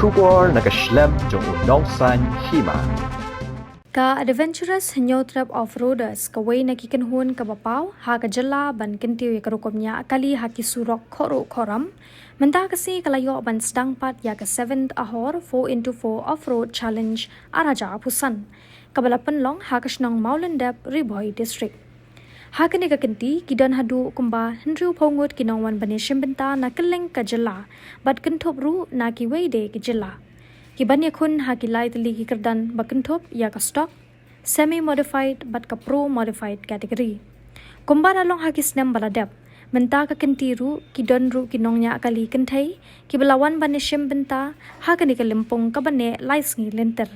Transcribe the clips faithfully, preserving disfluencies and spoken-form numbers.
Khubor na ka shlem jong u nongsan hima. Ka Adventurous Hynñiewtrep Offroaders, kawei na ki kynhun kaba paw ha ka jylla ban kyntiew ïa ka rukom ñiah kali ha ki surok khohruh khohram, mynta ka sngi ka la ïoh ban sdang pat ïa ka seventh Ahor four into four Off-Road Challenge ar hajar arphew san, kaba la pynlong ha ka shnong Mawlyndep, Ri Bhoi District. Ha kane ka kynti, ki don haduh kumba hynriewphew ngut ki nongwan ban ïashim bynta na kylleng ka jylla, bad kynthup ruh na kiwei de ki jylla. Ki ban ïakhun ha ki lai tylli ki kyrdan ba kynthup ïa ka stock, semi modified bad ka pro modified category. Kumba la long ha ki snem ba la dep, mynta ka kynti ruh ki don ruh ki nongñiah kali kynthei kiba la wan ban ïashim bynta ha kane ka lympung kaba neh lai sngi lynter.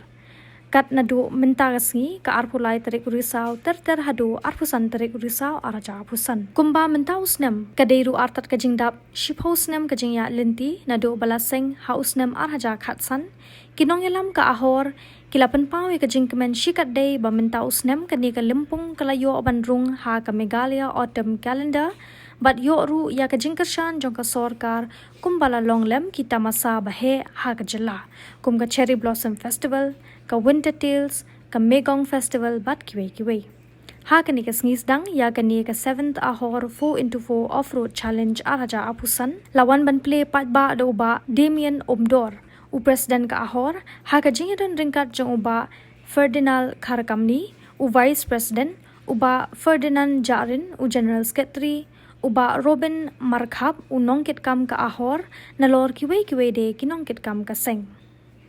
Kat naduh mynta ka sngi, ka arphew lai tarik u Risaw ter ter haduh arphew san tarik u Risaw ar hajar arphew san. Kumba mynta u snem, ka dei ruh artat ka jingdap shiphew snem ka jingïaid lynti naduh ba la seng ha u snem ar hajar khatsan. Ki nongïalam ka Ahor ki la pynpaw ïa ka jingkmen shikatdei ba mynta u snem kane ka lympung ka la ïoh ban rung ha ka Meghalaya Autumn Calendar, bad ïoh ruh ïa ka jingkyrshan jong ka sorkar kumba la long lem ki tamasa ba heh ha ka jylla, kum ka Cherry Blossom Festival, ka Winter Tales, ka Megong Festival bad kiwei kiwei. Ha kane ka sngi sdang ïa kane ka seventh Ahor four into four Off-Road Challenge ar hajar arphew san, la wan ban plie paidbah da u Bah Damien Umdor, u President ka Ahor, ha ka jingïadon ryngkat jong u Bah Ferdinand Kharkamni, u Vice President, u Bah Ferdinand Jarin, u General Secretary, u Bah Robin Markhap, u nongkitkam ka Ahor, nalor kiwei kiwei de ki nongkitkam ka seng.